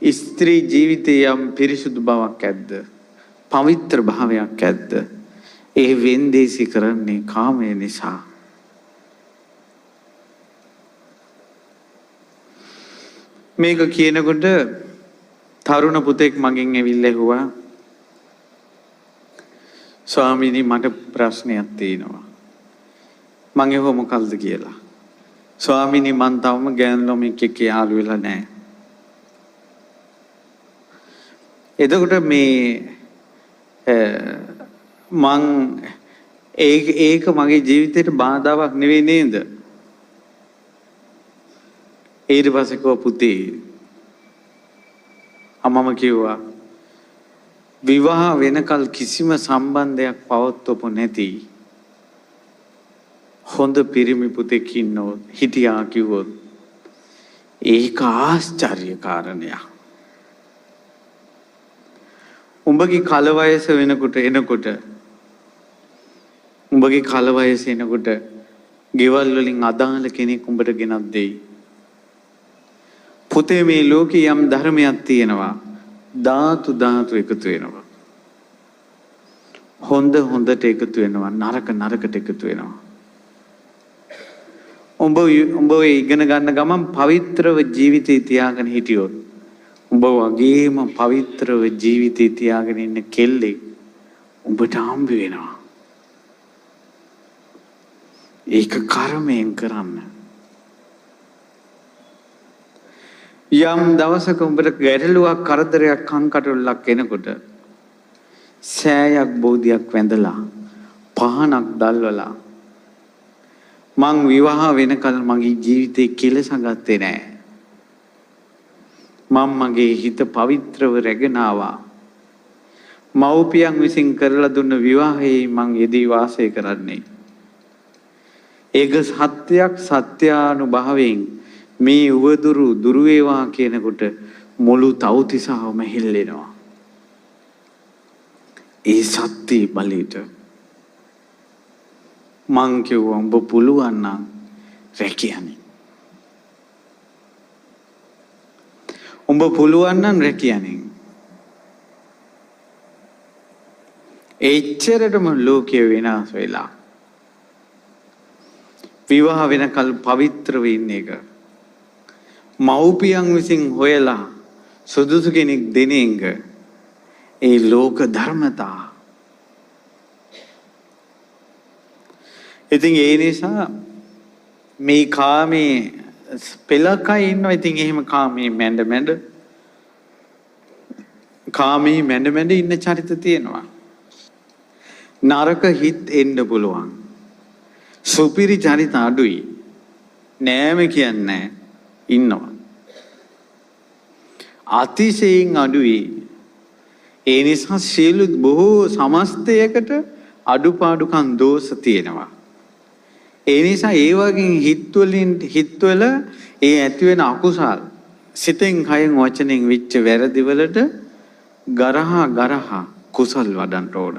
ස්ත්‍රී ජීවිතයේ යම් පිරිසුදු බවක් ඇද්ද? පවිත්‍ර භාවයක් ඇද්ද? ඒ වෙන්දේසි කරන්නේ කාමය නිසා. මේක කියනකොට තරුණ පුතෙක් මගෙන් ඇවිල්ලා ඇහුවා, ස්වාමීනි මට ප්‍රශ්නයක් තියෙනවා. මං ඇහුවා මොකල්ද කියලා. ස්වාමීනි මං තවම ගෑනු ළමෙක් එක්ක යාළු වෙලා නැහැ. එතකොට මේ මං ඒක මගේ ජීවිතේට බාධාවක් නෙවෙයි නේද? ඊට පස්සේ කිව්වා පුතේ අම්මම කිව්වා විවාහ වෙනකල් කිසිම සම්බන්ධයක් පවත්වපො නැති හොඳ පිරිමි පුතෙක් ඉන්නවොත් හිටියා කිව්වොත් ඒක ආශ්චර්ය කාරණයක්. උඹගේ කල වයස වෙනකොට එනකොට උඹගේ කල වයස එනකොට ගෙවල් වලින් අදාළ කෙනෙක් උඹට ගෙනත් දෙයි. පුතේ මේ ලෝකේ යම් ධර්මයක් තියෙනවා. ධාතු ධාතු එකතු වෙනවා. හොඳ හොඳට එකතු වෙනවා, නරක නරකට එකතු වෙනවා. උඹ උඹ ඔය ඉගෙන ගන්න ගමන් පවිත්‍රව ජීවිතේ තියාගෙන හිටියොත් උඹ වගේම පවිත්‍රව ජීවිතේ තියාගෙන ඉන්න කෙල්ලෙක් උඹට හම්බ වෙනවා. ඒක කර්මයෙන් කරන්න. යම් දවසක උඹට ගැටලුවක් කරදරයක් කංකටොල්ලක් එනකොට සෑයක් බෝධියක් වැඳලා පහනක් දැල්වලා මං විවාහ වෙනකල් මගේ ජීවිතේ කෙලස ගත්තේ නෑ. මං මගේ හිත පවිත්‍රව රැගෙන ආවා. මව්පියන් විසින් කරලා දුන්න විවාහයේ මං යෙදී වාසය කරන්නේ. ඒක සත්‍යයක් සත්‍යානුභවයෙන් මේ උවදුරු දුරු වේවා කියනකොට මුළු තව්තිසාවම හෙල්ලෙනවා. ඒ සත්‍ය බලයට මං කිව්වා උඹ පුළුවන් නම් රැකියන්නේ. උඹ පුළුවන් නම් රැකියන්නේ. එච්චරටම ලෝකය වෙනස් වෙලා. විවාහ වෙනකල් පවිත්‍රව ඉන්න එක. මව්පියන් විසින් හොයලා සුදුසු කෙනෙක් දෙන එක ඒ ලෝක ධර්මතා. ඉතින් ඒ නිසා මේ කාමේ පෙලකයි ඉන්නවා. ඉතින් එහෙම කාමේ මැඬ මැඬ කාමේ මැඬ මැඬ ඉන්න චරිත තියෙනවා. නරක හිත් එන්න පුළුවන්. සුපිරි චරිත අඩුයි. නෑම කියන්නේ ඉන්නවා. අතිශයින් අඩුයි. ඒ නිසා සියලු බොහෝ සමස්තයකට අඩුපාඩුකම් දෝෂ තියෙනවා. ඒ නිසා ඒ වගේ හිත්වල ඒ ඇති වෙන අකුසල් සිතෙන් කයෙන් වචනෙන් වෙච්ච වැරදි වලට ගරහා ගරහා කුසල් වඩන්න ඕන.